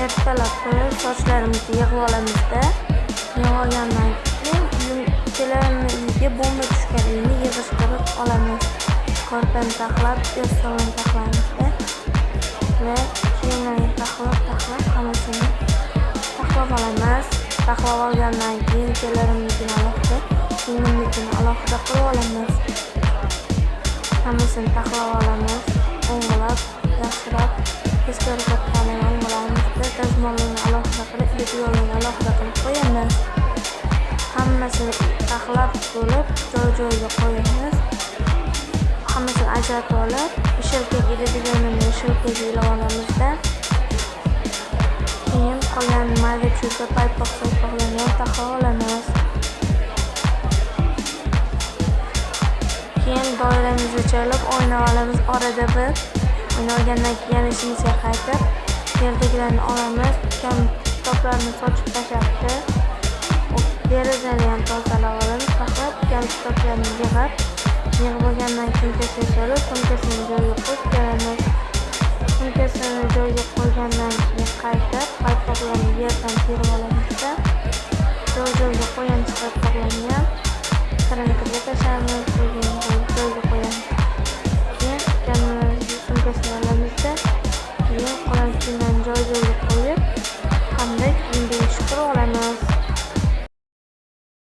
Ertalab turib sochlarimizni yig'ib olamizda, yig'ib olgandan keyin kelinni uyiga bomba tushgan uyni yig'ishtirib olamiz. Ko'rpani taxlab, yostig'ini taxlaymizda va kiyimlarni taxlab hammasini taxlab olamiz. Taxlab olgandan keyin kelinimnikini alohida, singlimnikini alohida qilib olamiz. Hammasini taxlab olamiz, o'ng'ilab, yaxshilab teskari kattalarni o'ng'ilamizda, dazmolini alohida qilib, yo'lini alohida qilib qo'yamiz. Hammasini taxlab bo'lib, joy-joyiga qo'yamiz. Hammasini ajratib olib, shilkaga iladiganini shilkaga ilib olamizda. Keyin qolgan mayda chuyda paypoq-saypoqlarni ham taxlab olamiz. Keyin doiramizni chalib o'ynab olamiz orada bir. O'ynab olgandan keyin yana ishimizga qaytib, yerdagilarni olamiz. Ukam kitoblarni sochib tashlabdi. Derazani ham tozalab olamiz, taxlab, ukam kitoblarni yig'ib olgandan keyin sumkasiga solib, sumkasini joyiga qo'yib kelamiz. Sumkasini joyiga qo'ygandan keyin qaytib, paypoqlarni yerdan terib olamizda, joy-joyiga qo'yamiz paypoqlarni ham. Kirini kirga tashlaymiz, joyiga qo'yamiz.